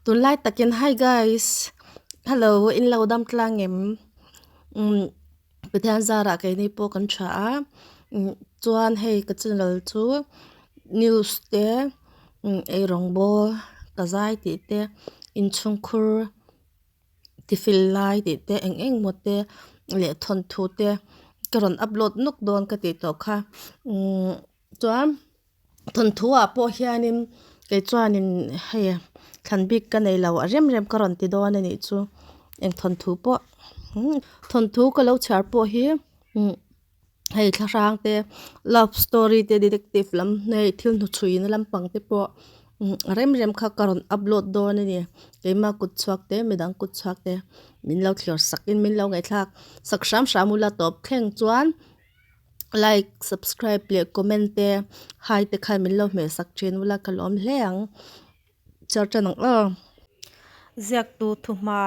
Tunlai takin hi guys hello in lo dam tlang em umm Pathian zarah keini pawh kan tha a umm chuan hei ka channel chu news te umm eirawngbawl ka zai tih te inchhungkhur tifil lai tih te eng eng maw te leh thawnthu te ka rawn upload nawk dawn ka tih tawh kha umm chuan. Thawnthu ah pawh hianin kei chuanin hei thlan bik ka nei lo a rem rem ka rawn ti dawn a nih chu eng thawnthu pawh thawnthu ka lo chhiar pawh hi umm hei thlahrang te love story te detective lam hei thil hnuchhui na lampang te pawh umm a rem rem kha ka rawn upload dawn a ni keima kut chhuak te midang kut chhuak te min lo thlir sak in min lo ngaihthlak sak hram hram ula tawp thleng chuan. Like, subscribe leh comment te hai te khan min lo hmeh sak thin ula ka lawm hle ang. Char tan ang aw. Ziaktu thuhma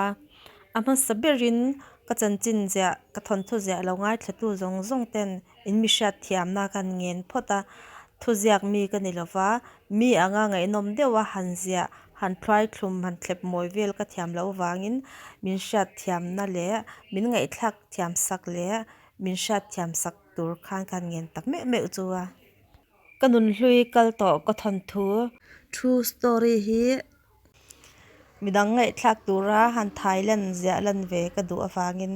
a hmasa berin ka chanchin ziah ka thawnthu ziah lo ngaithlatu zawng zawng ten in mi hriat thiamna kan ngen phawt a, thuziak mi ka ni lova, mi anga ngaihnawm deuh a han ziah han thluai thlum han thlep mawi vel ka thiam loh vangin min hriat thiamna leh min ngaihthlak thiam sak leh Min hriatthiam sak tur khan ka han ngen tak meuh meuh chu a. Ka nunhlui kal tawh ka thawnthu. True story hi midang ngaihthlak tura han thai lan ziah lan ve ka duh avangin.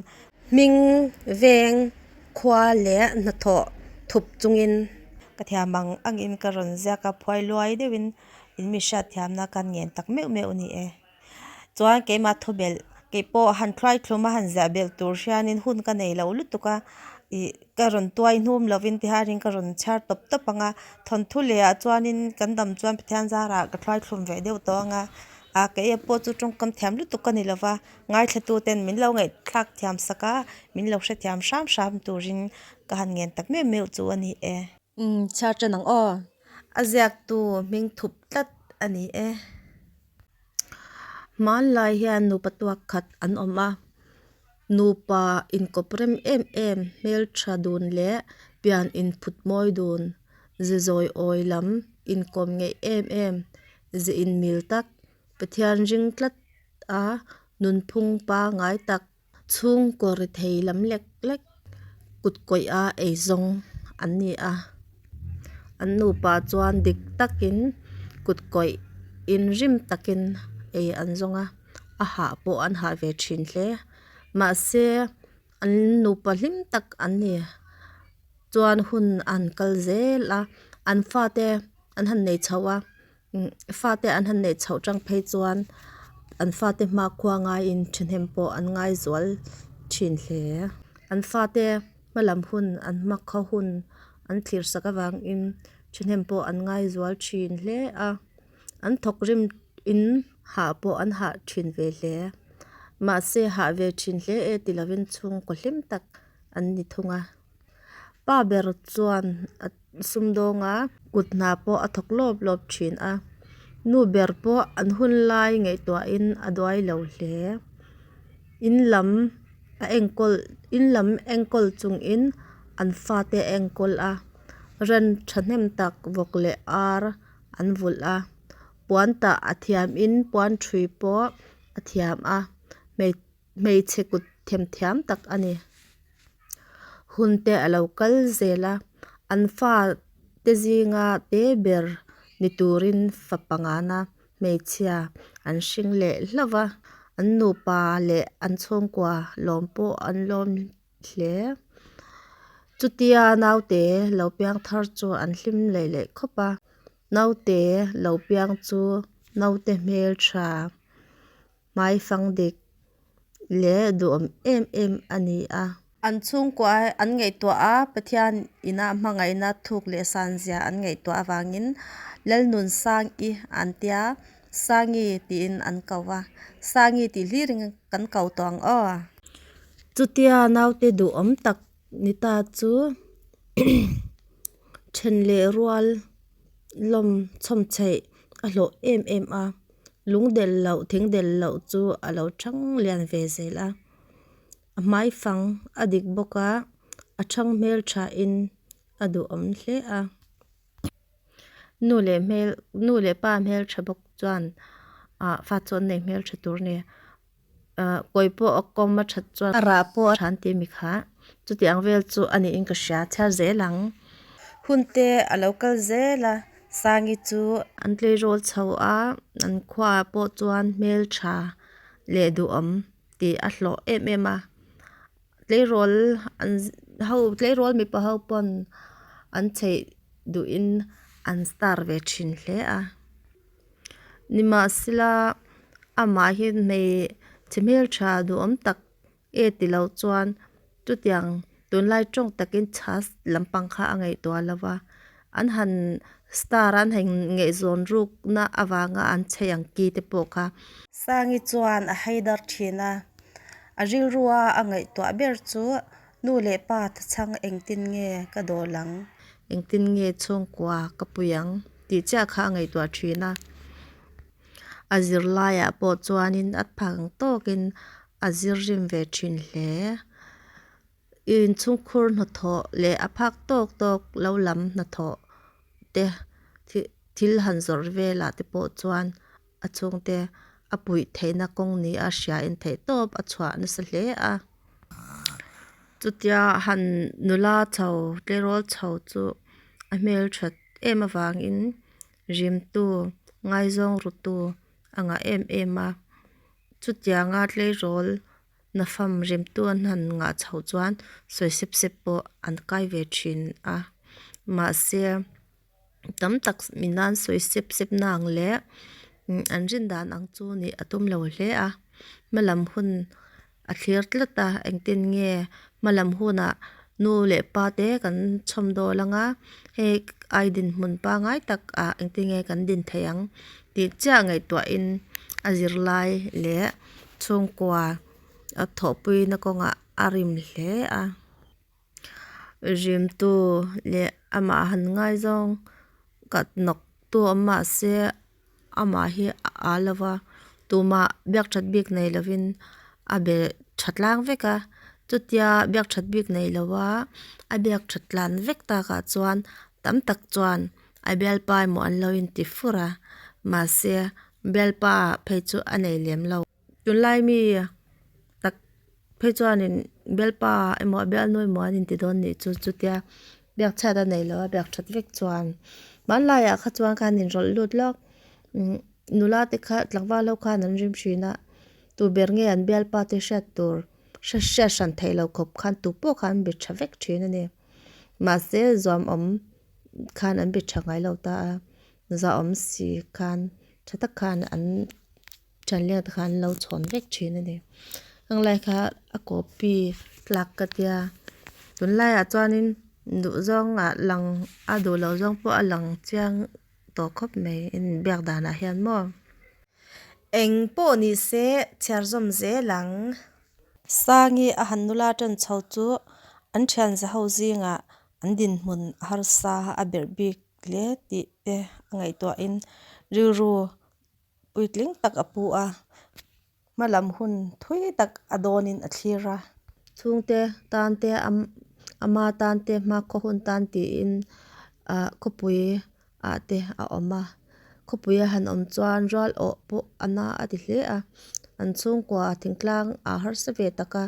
Hming veng khua leh hnathawh thup chungin. Ka thiam ang angin ka rawn ziak a, phuai luai deuhin in mi hriatthiamna ka han ngen tak meuh meuh a ni e. Chuan keimah thu belh kei pawh han thluai thlum a han ziah belh tur hianin hun ka nei lo lutuk a ih ka rawn tuai hnum lovin ti hianin ka rawn chhiar tawp tawp ang a thawnthu leh ah chuanin kan dam chuan Pathian zarah ka thluai thlum ve deuh tawh ang a ah kei pawh chu tawngkam thiam lutuk ka ni lova ngaithla tu ten min lo ngaihthlak thiam sak a min lo hrethiam hram hram turin ka han ngen tak meuh meuh chu a ni e. Umm chhiar tan ang aw. A ziaktu hming thup tlat a ni e. Hmanlai hian nupa tuak khat an awm a, nupa inkawp rem em em hmeltha dun leh pian inphut mawi dun, ze zawi awi lam inkawm ngeih em em, ze inmil tak, Pathian ring tlat a nunphung pangngai tak. Chhungkaw ri thei lam lek lek kut kawih a eizawng an ni a, an nupa chuan dik takin kut kawih inrim takin ei an zawng a, a hah pawh an hah ve thin hle. Mahse an nupa hlim tak an ni. Chuan hun an kal zel a, an fate an han nei chho a. Fate an han neih chhoh tang phei chuan an fate hmakhua ngaiin thahnem pawh an ngai zual thin hle. An fate hma lam hun an hmakhaw hun an thlir sak avangin thahnem pawh an ngai zual thin hle a, an thawk rim in hah pawh an hah thin ve hle. Mahse hah ve thin hle e ti lovin chhungkaw hlim tak an ni thung a. Pa ber chuan a sumdawng a, kut hna pawh a thawk lawp lawp thin a, nu ber pawh an hun lai ngaihtuahin a duai lo hle. In lam a enkawl in lam enkawl chungin an fate a enkawl a, ran thahnem tak vawk leh ar an vulh a, puan tah a thiamin puan thui pawh a thiam a, hmeichhe kut themthiam tak a ni. Hun te a lo kal zel a, an fa te zinga te ber ni turin fa pangana hmeichhia an hring leh hlauh va, an nupa leh an chhungkua lawm pawh an lawm hle. Chutia naute lo piang thar chu an hlim leh leh khawp a, naute lo piang chu naute hmeltha hmaifang dik leh duhawm em em a ni a. An chhungkua an ngaihtuah a, Pathian ina hmangaihna thuk leh sanzia an ngaihtuah avangin Lalnunsangi an tia, Sangi tiin an ko va, Sangi tih hlirin kan ko tawh ang aw. Chutia naute duhawm tak ni ta chu then leh rual lawm chhawm chheih a hlawh em em a, lung delh loh thing delh loh chu a lo thang lian ve zel a, a hmai fang a dik bawk a, a thang hmel thain a duhawm hle a. Nu leh hmel nu leh pa hmel tha bawk chuan Ah fa chu an nei hmeltha tur a ni. Ah kawi pawh a kawm a that chuan a rah pawh a tha an ti a mi kha. Chutiang vel chu a niin ka hria chhiar zel ang. Hun te a lo kal zel a, Sangi chu. An tleirawl chho a, an khuaah pawh chuan hmeltha leh duhawm tih a hlawh em em a. Tleirawl an ho tleirawl mipa ho pawn an chheih duhin an star ve thin hle a. Nimahsela amah hi hmeichhe hmeltha duhawm tak e ti lo chuan chutiang tunlai tawng takin chhas lampang kha a ngaihtuah lo va, an han star a an han ngaihzawn rukna avanga an chei ang ki te pawh kha. Sangi chuan a haidar thin a, a rilrua a ngaihtuah ber chu nu leh pa thachhang engtin nge ka dawl ang? Engtin nge chhungkua ka pui ang tih chiah kha a ngaihtuah thin a. A zirlaiah pawh chuanin a phak ang tawkin a zir rim ve thin hle. Inchhungkhur hnathawh leh a phak tawk tawk lo lam hnathawh te thil han zawrh velah te pawh chuan a chhungte a puih theihna kawng ni a hriain theihtawp a chhuah nasa hle a. Chutia han nula chho tleirawl chho chu a hmelthat em avangin rimtu ngaizawng rutu a ngah em em a. Chutianga tleirawl nafam rimtu an han ngah chhoh chuan sawi sep sep pawh an kai ve thin a. Mahse tam tak min nan sawi sep sep na ang leh an rin dan ang chu nih a tum lo hle a. Hmalam hun a thlir tlat a, engtin nge hmalam hunah nu leh pa te kan chhawm dawl ang a, hei ai dinhmun pangngai tak ah engtin nge kan din theih ang tih chiah ngaihtuahin a zirlai leh chhungkua a thawhpuina kawngah a rim hle a. Rimtu leh amah han ngaizawng kat nawk tu awm mahse amah hi a al lo va, tumah biak that bik nei lovin a be tha tlang vek a, chutia biak that bik nei lova a biak that tlan vek takah chuan tam tak chuan a bialpa emaw an lo inti fur a, mahse bialpa phei chu a nei lem lo. Tunlai mi tak phei chuanin bialpa emaw a bialnu emaw an inti dawn nih chu chutia biak chhiat a nei lo a biak that vek chuan hmanlaiah kha chuan khan inrawlh lut lawk nula te kha tlangval ho khan an rim thin a tu ber nge an bialpa te hriat tur hriat hran theih loh khawp khan tu pawh khan an be tha vek thin a ni mahse zuamawm khan an be tha ngai lo ta a zahawm si khan tha tak khan an. Ṭanliang te kha an lo chhawn vek ṭhin a ni. Heng lai kha a copy tlak ka tia tunlaiah chuanin duh zawngah lang a duh loh zawng pawh a lang chiang tawh khawp mai inbiak danah hian maw. Eng pawh ni se chhiar zawm zel ang. Sangi a han nula ṭan chho chu an ṭhian za ho zingah an dinhmun a harsa a berh bik hle tih te a ngaihtuahin rilru Puitling tak a pu a, hmalam hun thui tak a dawnin a thlir a. Chhungte tan te, ama tan te, hmakhaw hun tan tiin ah khawpui ah te a awm a. Khawpui a han awm chuan rual awh pawh a na a ti hle a. An chhungkua thingtlang ah harsa ve tak a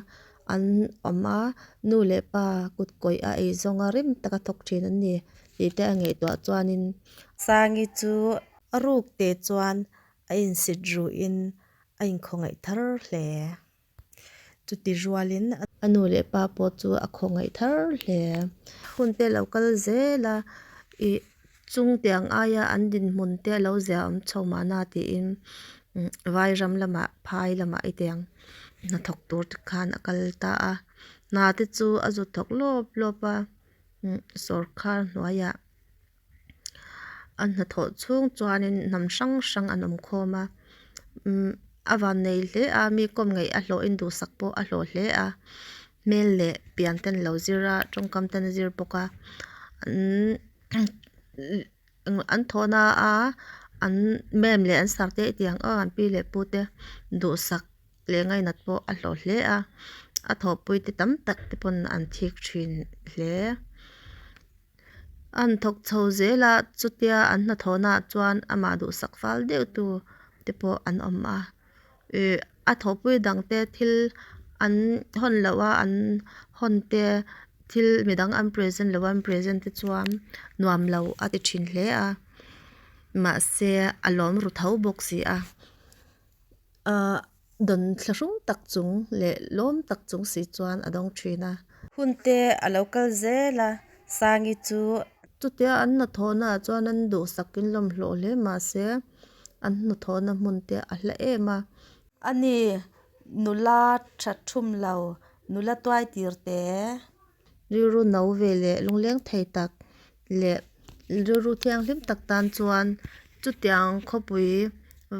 an awm a, nu leh pa kut kawih a eizawnga rim taka thawk thin an ni tih te a ngaihtuah chuanin. Sangi chu A ruk te chuan a insit ruhin a inkhawngaih thar hle. Chuti rualin a. A nu leh pa pawh chu a khawngaih thar hle. Hun te lo kal zel a, ih chung tiang aia an dinhmun te a lo zia awm chho mahna tiin Vairam lamah phai lamah i tiang hnathawk tur te khan a kal ta a. Hna te chu a zut thawk lawp lawp a, sawrkhar hnuaiah. An hnathawh chhung chuanin hnam hrang hrang an awm khawm a umm a van nei hle a mi kawm ngeih a hlawhin duhsak pawh a hlawh hle a hmel leh pian te an lo zir a tawngkam te an zir bawk a an thawhna a an mem leh an sar te tiang ang an pi leh pu te duhsak leh ngainat pawh a hlawh hle a a thawhpui te tam tak te pawn an thik thin hle. An thawk chho zel a, chutia an hnathawhnaah chuan amah duhsak fal deuh tu te pawh an awm a ihh a thawhpui dang te thil an hawn loh a an hawn te thil midang an present loh a an present te chuan nuam lo a ti thin hle a mahse a lawm ru tho bawk si a ahh dawn thlahrung tak chung leh lawm tak chung si chuan a dawng thin a. Hun te a lo kal zel a Sangi chu. Chutia an hnathawhna ah chuan an duhsak in lawm hlawh hle mahse an hnathawhna hmun te a hla em a. Ani nula tha thum lo, nula tuai tir te. Rilru no ve leh lungleng thei tak leh rilru thianghlim tak tan chuan chutiang khawpui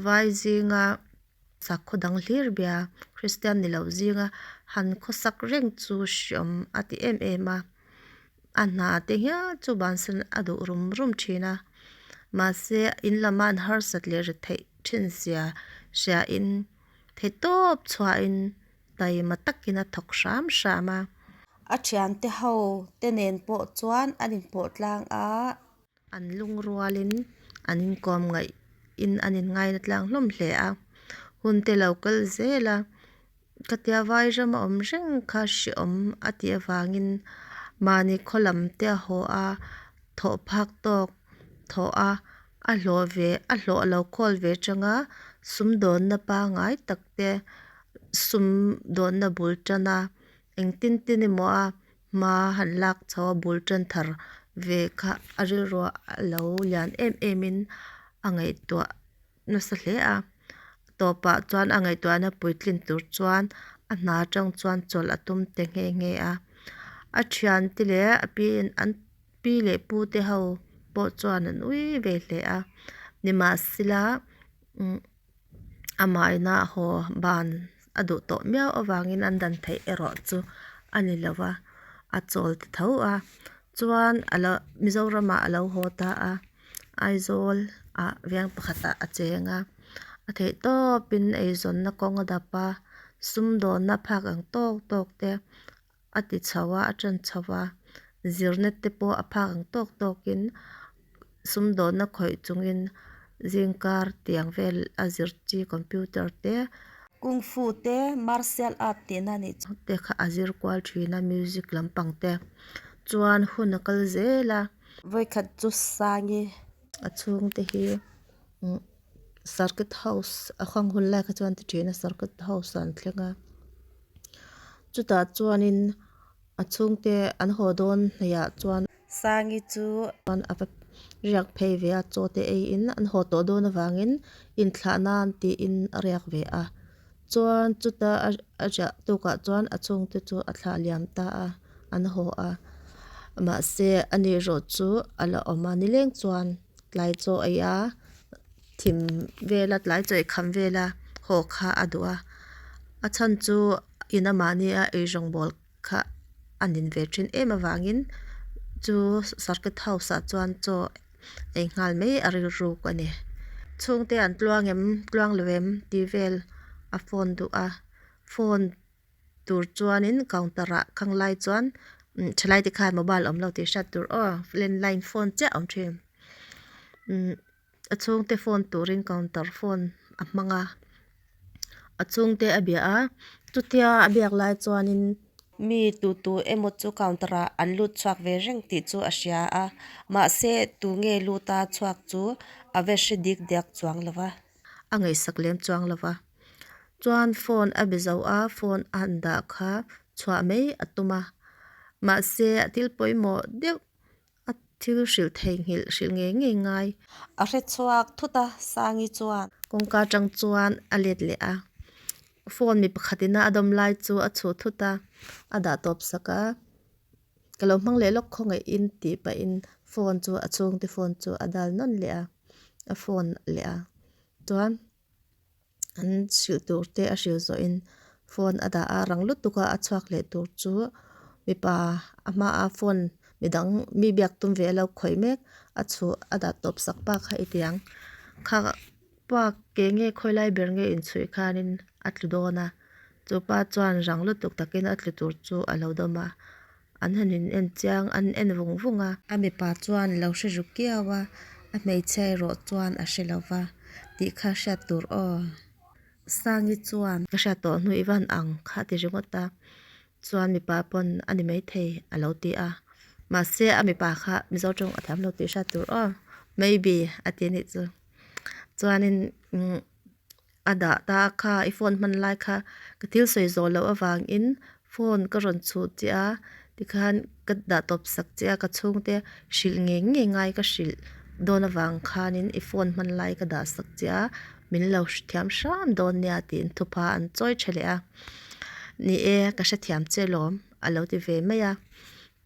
vai zinga sakhaw dang hlir bia Kristian ni lo zinga han khawsak reng chu hreawm a ti em em a, a hna te hial chu bansan a duh rum rum thin a, mahse in lama an harsat leh ri theih thin zia hriain theihtawp chhuahin taima takin a thawk hram hram a. A thiante ho te nen pawh chuan an inpawh tlang a. An lungrualin an inkawm ngaihin an inngaina tlang hlawm hle a. Hun te lo kal zel a, khatia Vairam a awm reng kha hreawm a tih avangin mahni khaw lam te a haw a, thawh phak tawk thawh a, a hlawh ve a hlawh a lo khawl ve changa sumdawnna pangngai tak te sumdawnna bul tan a engtin tin emaw a hma han lak chho a bul tan thar ve kha a rilruah a lo lian em em in a ngaihtuah nasa hle a tawpah chuan a ngaihtuahna puitlin tur chuan a hna atang chuan chawlh a tum ta nghe nghe a a thiante leh a pi in an pi leh pu te ho pawh chuan an ui ve hle a nimahsela umm amah ina haw ban a duh tawh miau avangin an dan theih erawh chu a ni lo va a chawl ta tho a chuan a lo Mizoramah a lo haw ta a Aizawl ah veng pakhatah a cheng a a theih tawpin eizawnna kawng a dap a sumdawnna phak ang tawk tawk te a ti chho a a ṭan chho a zirna te pawh a phak ang tawk tawkin sumdawnna khawih chungin zingkar tiang vel a zir chi computer te Kung Fu te Martial Art tihna a nih chu. Te kha a zir kual thin a music lampang te chuan hun a kal zel a. Vawikhat chu Sangi. A chhungte hi umm circuit house a khang hun lai kha chuan ti thin a circuit house ah an thleng a chutah chuanin a chhungte an haw dawn hnaih ah chuan Sangi chu a va riak phei ve a chaw te ei in an haw tawh dawn avangin inthlah nan tiin a riak ve a chuan chuta a riah tukah chuan a chhungte chu a thlah liam ta a an haw a mahse ani erawh chu a la awm a nileng chuan tlai chaw ei a thim vela tlai chaw ei kham vela haw kha a duh a a chhan chu ina mahni a eirawng bawl kha a nin ve thin em avangin chu circuit house ah chuan chaw ei nghal mai a rilruk a ni. Chhungte an tluang em tluang lo em tih vel a phone duh a phone tur chuanin counter ah khang lai chuan thalai te khan mobile awm lo tih hriat tur aw landline phone chiah a awm thin umm a chhungte phone turin counter phone a hmang a a chhungte a bia a chutia a biak lai chuanin. Mi tu tu emaw chu counter ah an lut chhuak ve reng tih chu a hria a mahse tu nge lut a chhuak chu a ve hre dik diak chuang lo va. A ngaihsak lem chuang lo va. Chuan phone a be zo a, phone a han dah kha chhuah mai a tum a. Mahse a thil pawimawh deuh a thil hrilh theihnghilh hrilh ngei ngei ngai. A hre chhuak thut a, Sangi chuan. Kawngka atang chuan a let leh a, phone mi pakhat ina a dawm lai chu a chhuh thut a, a dah tawp sak a. Ka lo hmang leh lawk khawngaihin tih pahin phone chu a chhungte phone chu a dal nawn leh a, a phone leh a. Chuan. An hrilh tur te a hrilh zawhin phone a dah a rang lutuk a a chhuak leh tur chu mipa a hmaa phone midang mi biak tum ve a lo khawih mek a chhuh a dah tawp sak pa kha i ti ang kha pa ke nge khawi lai ber nge inchhuih khanin a tlu dawn a chu pa chuan rang lutuk takin a tlu tur chu a lo dawm a an han in en chiang an en vung vung a. A mipa chuan lo hre ru kiau a, a hmeichhia erawh chuan a hre lo va. tih kha hriat tur aw. Sangi chuan ka hriat tawh hnu i van ang kha a ti ringawt a, chuan mipa pawn a ni maithei a lo ti a, mahse a mipa kha Mizo tawng a thiam lo tih hriat tur aw, maybe a ti a nih chu. Chuanin umm a dah ta kha i phone hman lai kha ka thil sawi zawh loh avangin phone ka rawn chhuh che a tikhan ka dah tawp sak che a ka chhungte hrilh ngei ngei ngai ka hrilh dawn avang khanin i phone hman lai ka dah sak che a min lo hrethiam hram dawn nia tiin thupha an chawi tha leh a ni e ka hrethiam che lawm a lo ti ve mai a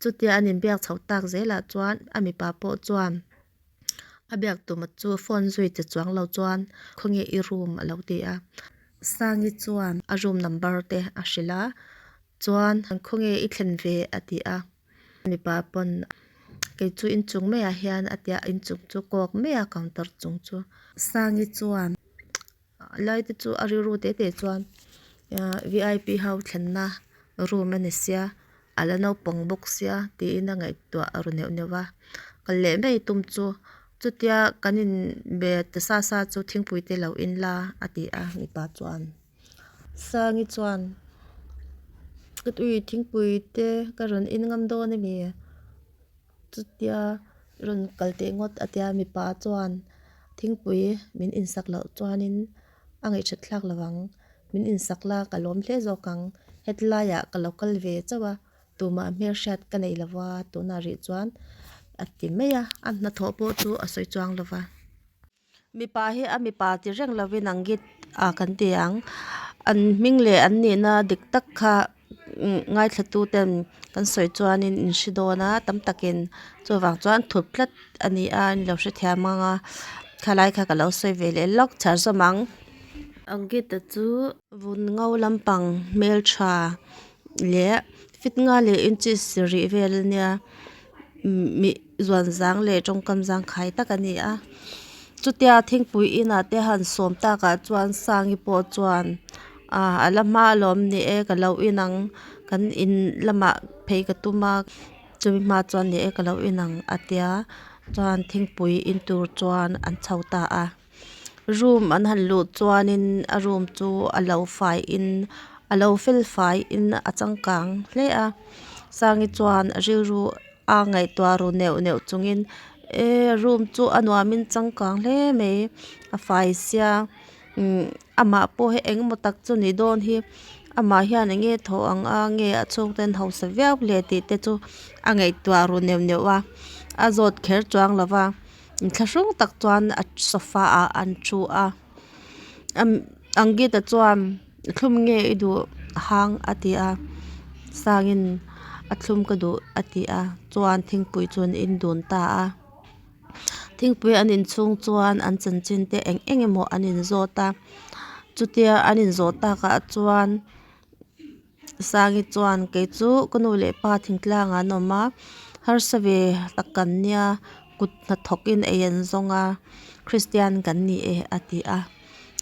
chutia an inbiak chhoh tak zelah chuan a mipa pawh chuan. A biak tuma chu phone zui che chuang lo chuan khawnge i room a lo ti a. Sangi chuan a room number te a hrilh a, chuan khawnge i thlen ve a ti a. Mipa pawn kei chu inchung maiah hian a ti a, inchung chu kawk mai a counter chung chu. Sangi chuan lai te chu a rilru te te chuan vip ho thlenna room a ni sia a la naupang bawk sia tiin a ngaihtuah a ru neuh neuh a kal leh mai tum chu chutia kan in be ta sa sa chu thingpui te lo in la a ti a mipa chuan Sangi chuan ka tui thingpui te ka rawn in ngam dawn a mi Chutia rawn kal teh ngawt a tia mipa chuan thingpui min insak loh chuanin a ngaihṭhat thlak lo ang, min insak la ka lawm hle zawk ang, hetlaiah ka lo kal ve chauh a, tumah hmelhriat ka nei lo va tunah rih chuan a ti mai a, a hnathawh pawh chu a sawi chuang lo va. Mipa hi a mipa ti reng lovin ang git a kan ti ang. An hming leh an nihna dik tak kha ngaithla tu ten kan sawi chuanin in hre dawn a tam takin chuvang chuan thup tlat a ni a an lo hrethiam ang a khalai kha ka lo sawi ve leh lawk chhar zawm ang. Ang git a chu vun ngo lampang hmeltha leh fit nga leh inches rih vel a nia. Mi zuan zang leh tawngkam zang khai tak a ni a chutia thingpui inah te han sawm takah chuan sangi pawh chuan ah a la hma alawm ni e ka lo in ang kan in lamah phei ka tum a chumi hma chuan ni e ka lo in ang a tia chuan thingpui in tur chuan an chho ta a room an han luh chuanin a room chu a lo fai in a lo fel fai in a changkang hle a sangi chuan rilru a ngaihtuah ru neuh neuh chungin e room chu a nuamin changkang hle mai a fai sia umm amah pawh hi engemaw tak chu ni dawn hi amah hian eng nge thawh ang a nge a chhungte an hausa viau le tih te chu a ngaihtuah ru neuh neuh a a zawt kher chuang lo va. Inthlahrung tak chuan a sofa ah an thu a Angita chuan thlum nge i duh hang a ti a sangin a thlum ka duh a ti a chuan thingpui chu an in dun ta a thingpui an in chhung chuan an chanchin te eng eng emaw an in zawt a chutia an in zawh takah chuan. Sangi chuan kei chu ka nu leh pa thingtlangah an awm a, harsa ve tak kan nia, kut hnathawkin ei an zawng a, Kristian kan ni e a ti a.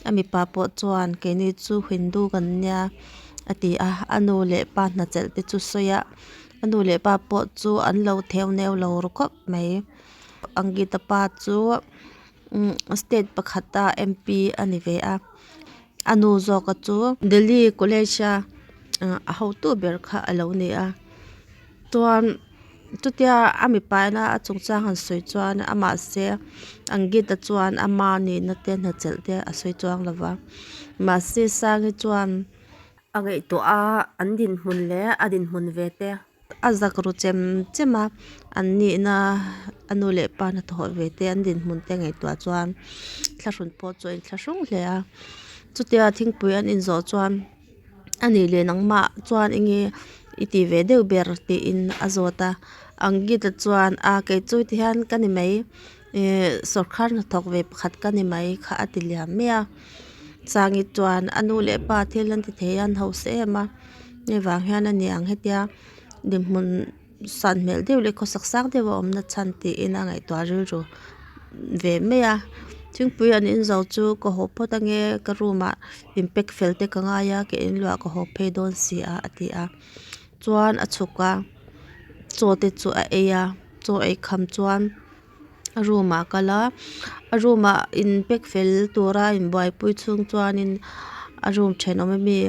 A mipa pawh chuan keini chu Hindu kan nia a ti a, a nu leh pa hnachelh te chu sawi a, a nu leh pa pawh chu an lo theu neu lo ru khawp mai. Angita pa chu state pakhata M_P a ni ve a. A nu zawka chu Delhi college a a hotu ber kha a lo ni a chuan chutia a mipa ina a chungchang han sawi chuan amah se Angita chuan ama nihna te hnachelh te a sawi chuang lo va mahse Sangi chuan a ngaihtuah a an dinhmun leh a dinhmun ve te. A zak ru chem chem a, an nihna a nu leh pa hnathawh ve te an dinhmun te ngaihtuah chuan thlahrun pawh chu a inthlahrung hle a. Chutia thingpui an inzawh chuan a nih leh nangmah chuan eng nge i ti ve deuh ber tiin a zawt a. Angita chuan a kei chu ti hian ka ni mai ihh sawrkar hnathawk ve pakhat ka ni mai kha a ti liam mai a. Sangi chuan a nu leh pa thil an ti thei a an hausa em a. Hei vang hian a ni ang hetia dinhmun san hmel deuh leh khawsak sang deuh a awm na chhan tiin a ngaihtuah rilru ve mai a thingpui an in zo chu ka haw phawt ange ka room ah in pack fel te ka ngai a ka in luah ka haw phei dawn si a a ti a chuan a chhuk a chaw te chu a ei a chaw ei kham chuan. A room ah a kal a a room ah in pack fel tura a inbuaipui chhung chuanin a room thenawm ami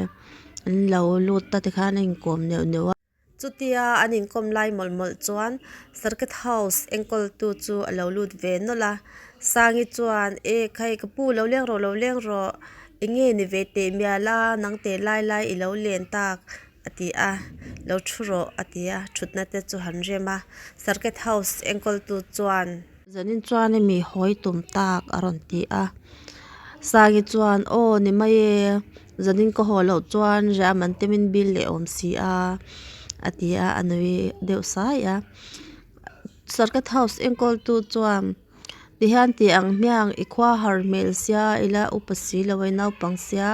an lo lut a tikhan a inkawm neuh neuh a. Chutia an inkawm lai mawlh mawlh chuan circuit house enkawl tu chu a lo lut ve nawlh a Sangi chuan e khai ka pu lo leng rawh lo leng rawh eng nge ni ve teh mial a nang teh lai lai i lo len tak a ti a lo thu rawh a ti a thutna te chu han rem a circuit house enkawl tu chuan. Zanin chuan i mi hawi tum tak a rawn ti a Sangi chuan aw ni mai e zanin ka haw loh chuan riah man te min bil leh awm si a a ti a a nui deuh sai a circuit house enkawl tu chuan. Tihian tih ang hmiang i khua har hmel sia ila upa si lo a i naupang sia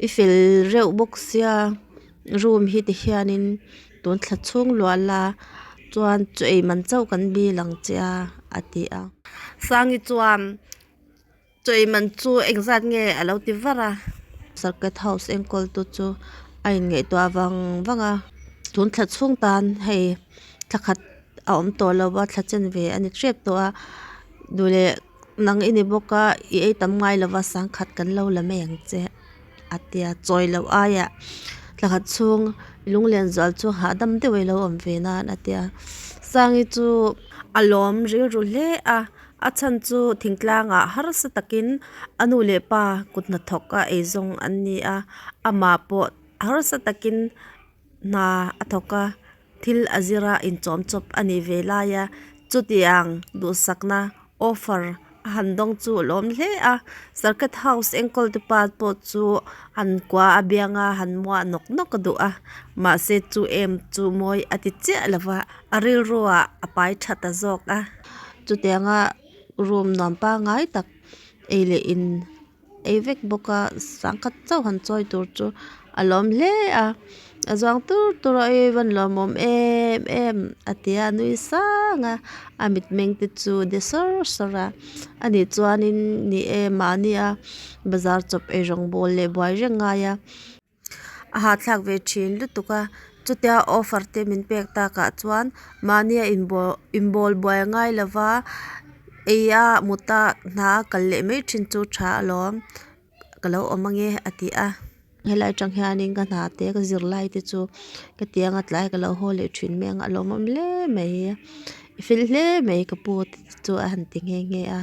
i fel reuh bawk sia room hi tihianin tun thla chhung luah la chuan chaw ei man chauh kan bil ang che a a ti a. Sangi chuan Chaw ei man chu engzat nge a lo ti var a. Circuit house enkawl tu chu a inngaihtuah vang vang a. Tun thla chhung tan hei thla khat a awm tawh lo va thla chen ve a ni tep tawh a. Duh leh nang i ni bawk a i ei tam ngai lo va sangkhat kan lo la mai ang che a tia chawi loh aiah thla khat chhung lunglen zual chu hahdam deuh a ilo awm ve nan a tia. Sangi chu a lawm rilru hle a. A chhan chu thingtlangah harsa takin a nu leh pa kut hnathawk a eizawng an ni a, amah pawh harsa takin hna a thawk a, thil a zir a inchawm chawp a nih ve lai a, chutiang duhsakna offer a han dawng chu a lawm hle a, circuit house enkawl te pa pawh chu han kua a biang a han muah nawk nawk a duh a, mahse chu em chu mawi a ti chiah lo va, a rilruah a pai tha ta zawk a. Chutianga room nuam pangngai tak ei leh in ei vek bawk a sangkhat chauh han chawi tur chu a lawm hle a a zuang tur tur a ei van lawmawm em em a ti a nui sang a a mitmeng te chu de sawr sawr a ani chuanin ni e mahni a bazar chawp eirawng bawl leh buai reng ngai a. A hahthlak ve thin lutuk a, chutia offer te min pek takah chuan mahnia inbawl buai a ngai lova ei a mut a hna a kal leh mai thin chu tha alawm ka lo awm ange a ti a. Helai atang hianin ka hna te ka zir lai te chu ka ti anga tlai ka lo haw leh thin mai ang a lawmawm hle mai i fel hle mai ka pu te chu a han ti nghe nghe a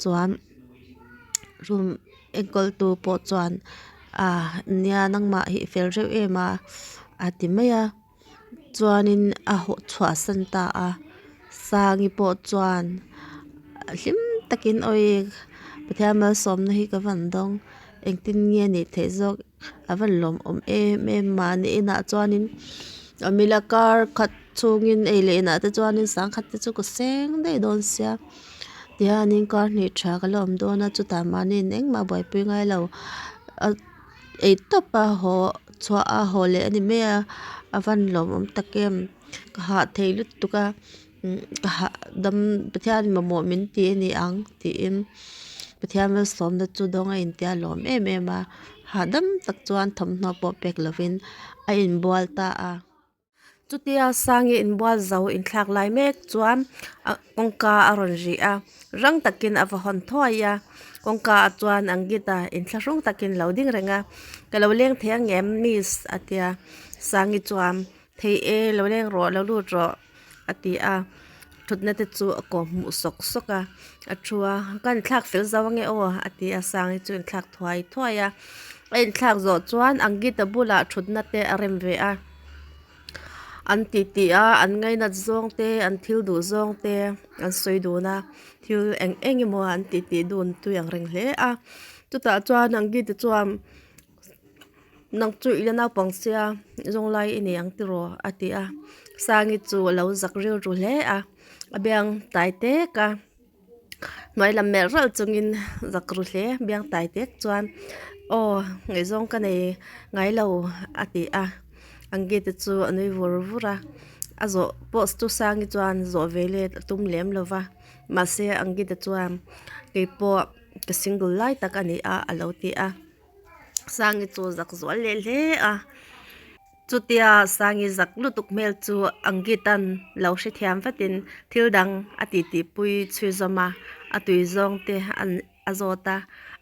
chuan room enkawl tu pawh chuan ah nia nangmah hi i fel reuh em a a ti mai a chuanin a haw chhuahsan ta a Sangi pawh chuan hlim takin awi Pathian malsawmna hi ka van dawng engtin nge nih theih zawk a van lawmawm em em mahni inah chuanin awm ila kar khat chhungin ei leh inah te chuanin sangkhat te chu ka seng daih dawn sia tihianin kar hnih tha ka la awm dawn a chutah mahniin engmah buaipui ngai lo a ei tawp a haw chhuah a haw leh a ni mai a a van lawmawm tak em ka hah thei lutuk a ka hah dam Pathian mamawh min ti a ni ang tiin Pathian malsawmna chu dawng a intia lawm em em a hahdam tak chuan thawmhnaw pawh pek lovin a inbual ta a. Chutia Sangi inbual zo inthlak lai mek chuan kawngka a rawn ri a, rang takin a va hawn thuai a, kawngka ah chuan Angita inthlahrung takin lo ding reng a, ka lo leng thei ang em miss a tia, Sangi chuan thei e lo leng rawh lo lut rawh a ti a, thutna te chu a kawh hmuh sawk sawk a, a thu a ka inthlak fel zo ange aw a ti a, Sangi chu inthlak thuai thuai a, a inthlak zawh chuan Angita bulah thutna te a rem ve a. An titi a, an ngainat zawng te, an thil duh zawng te an sawi dun a, thil eng eng emaw an titi dun tui ang reng hle a. Chutah chuan Angita chuan nang chu i la naupang sia zawng lai i nei ang tiraw a ti a, Sangi chu a lo zak rilru hle a, a biang tai tek a. Hnuai lam melh ralh chungin zak ru hle biang tai tek chuan aw ngaihzawng ka nei ngai lo a ti a Angita chu a nui vur vur a a zawh pawh chu Sangi chuan zawh ve let a tum lem lo va mahse Angita chuan keipawh ka single lai tak a ni a a lo ti a Sangi chu zak zual leh hle a. Chutia Sangi zak lutuk hmel chu Angitan lo hrethiam vatin thil dang a titipui chhui zawm a, a tui zawng te an a zawt a,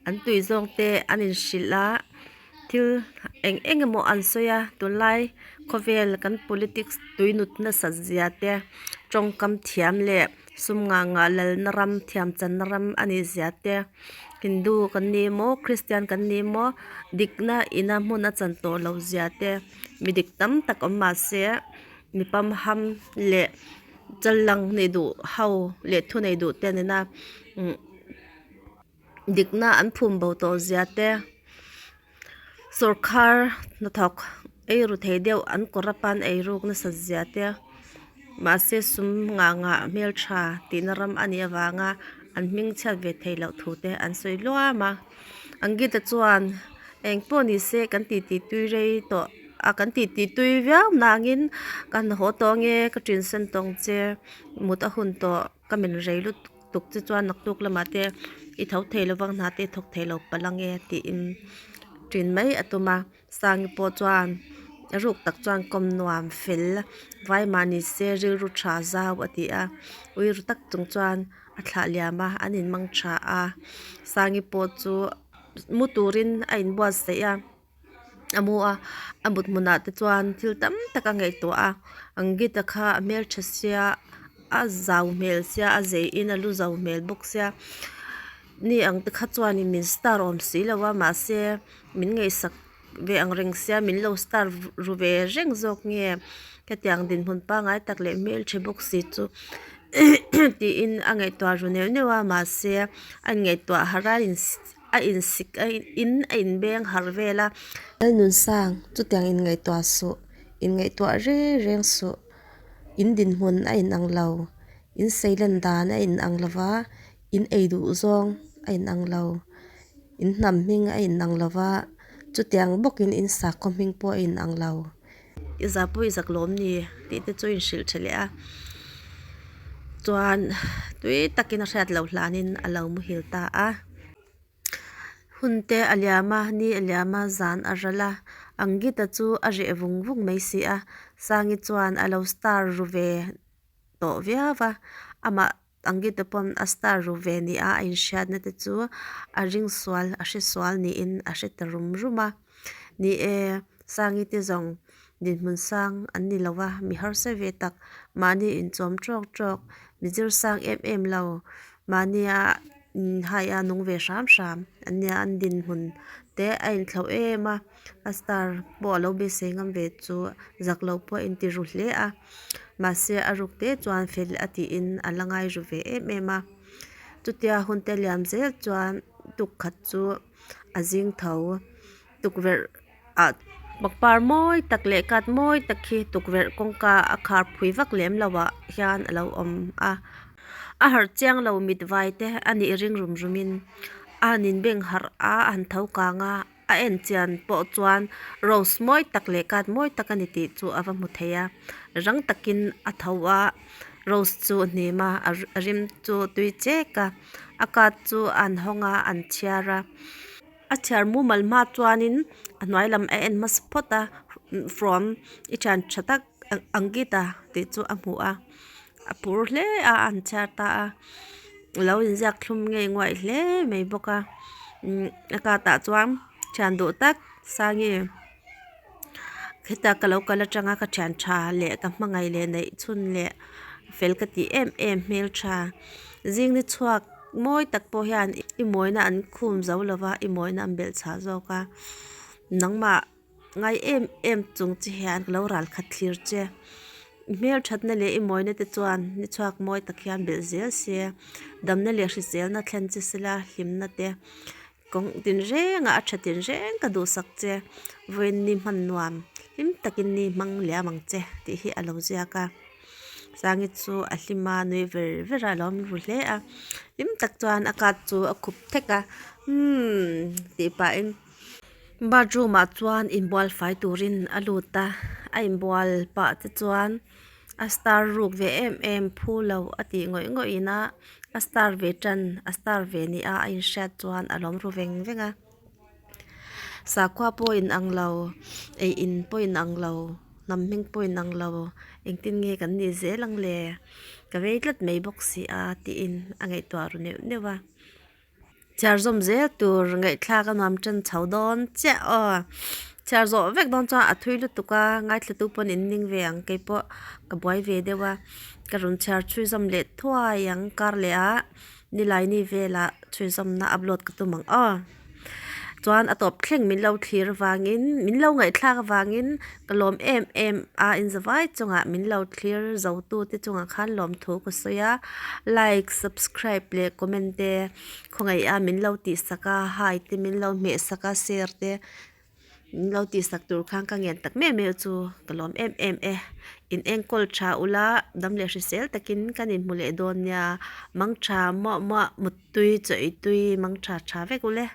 an tui zawng te an inhrilh a, thil eng eng emaw an sawi a, tunlai khawvel kan politics tui nut nasat zia te tawngkam thiam leh sum ngah ngah lalna ram thiam channa ram a nih zia te Hindu kan ni emaw Christian kan ni emaw dikna ina hmun a chan tawh loh zia te mi dik tam tak awm mahse mi pamham leh challang nei duh ho leh thu nei duh te nena umm dikna an phum bo tawh zia te sawrkhar hnathawk ei ru thei deuh an kawr a pan ei ruk nasat zia te mahse sum ngah ngah hmeltha tihna ram a nih avanga an hming chhiat ve theih loh thu te an sawi luam a Angita chuan eng pawh ni se kan tih tih tui rei tawh a kan tih tih tui viau nangin kan haw tawh ange ka ṭin sen tawng che mut a hun tawh ka men rei lutuk. tuk che chuan naktuk lamah te i tho thei lo vang hna te i thawk thei lo palh ange tiin ṭin mai a tum a Sangi pawh chuan a ruk tak chuan kawm nuam fel vai mah ni se rilru tha zau a ti a ui ru tak chung chuan a thlah liam a an in mang tha a Sangi pawh chu mu turin a inbuatsaih a. A mu a a mut hmunah te chuan thil tam tak a ngaihtuah a Angita kha a hmeltha sia a zau hmel sia a zei in a lu zau hmel bawk sia ni ang te kha chuanin min star awm si lo a mahse min ngaihsak ve ang reng sia min lo star ru ve reng zawk nge hetiang dinhmun pangngai tak leh hmeltha bawk si chu tiin a ngaihtuah ru neuh neuh a mahse a inngaihtuah harh a in. a insik a in a inbeng harh vel a. Lalnunsang, chutiang inngaihtuah suh, inngaihtuah reng reng suh. In dinhmun a inang lo, in seilen dan a inang lo va, in ei duh zawng a inang lo, in hnam hming a inang lo va, chutiang bawkin in sakhaw hming pawh a inang lo. I zah pawh i zak lawm ni tih te chu inhrilh tha leh a chuan tui takin a hriat loh hlanin a lo muhil ta a hun te a liam a ni a liam a zan a ral a Angita chu a reh vung vung mai si a Sangi chuan a lo star ru ve tawh viau a amah Angita pawn a star ru ve ni a a inhriatna te chu a ring sual a hre sual niin a hre ta rum rum a. Ni e, Sangi te zawng dinhmun sang an ni lo va, mi harsa ve tak, mahni inchawm tawk tawk, mi zir sang em em lo, mahnia hai a nung ve hram hram an nia, an dinhmun te a inthlauh em a, a star pawh a lo beisei ngam ve chu zak lo pawh a inti ru hle a. Mahse a ruk te chuan fel a tiin a la ngai ru ve em em a. Chutia hun te liam zel chuan tukkhat chu a zing tho tukverh ah pangpar mawi tak leh cut mawi tak hi tukverh kawngka a khar phui vak lem lo ah hian a lo awm a. A harh chiang lo mit vai te a nih ring rum rum in a han inbeng harh a a han tho kang a. A en chian pawh chuan rose mawi tak leh card mawi tak a ni tih chu a va hmu thei a rang takin a tho a rose chu a hnim a a rim chu tui chek a a card chu an hawng a an chhiar a a chhiar mumal hma chuanin a hnuai lam a en hmasa phawt a from i thian tha tak Angita tih chu a hmu a a phur hle a a han chhiar ta a lo inziak thlum ngei nguai hle mai bawk a umm a card ah chuan thian duh tak Sangi heta ka lo kal atanga ka thian tha leh ka hmangaih leh neih chhun leh fel ka tih em em hmeltha zing ni chhuak mawi tak pawh hian i mawina an khum zo lova i mawina an belh chhah zawk a nangmah. Ngai em em chung che hian ka lo ral khat thlir che. I hmelthatna leh i mawina te chuan ni chhuak mawi tak hian belh zel se. Damna leh hriselna thlen che sela hlimna te kawng tinrengah a tha tinreng ka duhsak che. Vawiin ni hman nuam hlim takin ni hmang liam ang che tih hi a lo ziak a. Sangi chu a hlim a nui ver ver a a lo ru hle a. Hlim tak chuan a card chu a khup thek a umm tih pahin. Bathroom ah chuan inbual fai turin a lut a a inbual pah te chuan a star ruk ve em em phu lo a tih ngawih ngawih in a a star ve tan a star ve ni a a inhriat chuan a lawm ru veng veng a. Sakhua pawh inang lo, ei in pawh inang lo, hnam hming pawh inang lo, engtin nge kan nih zel ang le? Ka vei tlat mai bawk si a tiin a ngaihtuah ru neuh neuh a. Chhiar zawm zel tur ngaihthlak a nuam ṭan chho dawn chiah aw. Chhiar zawh vek dawn chuan a thui lutuk a, ngaithlatu pawn in ning ve ang keipawh ka buai ve deuh a. Ka rawn chhiar chhui zawm leh thuai ang kar leh ah Nilaini velah chhui zawmna upload ka tum ang aw. Chuan a tawp thleng min lo thlir avangin min lo ngaihthlak avangin ka lawm em em a inzavai chungah min lo thlir zo tu te chungah khan lawmthu ka sawi a like subscribe leh comment te khawngaih a min lo tihsak a hi te min lo hmeh sak a share te min lo tihsak tur khan ka ngen tak meuh meuh chu ka lawm em em e in enkawl tha ula dam leh hrisel takin kan inhmu leh dawn nia mangtha muah muah muttui chaw ei tui mangtha tha vek ule.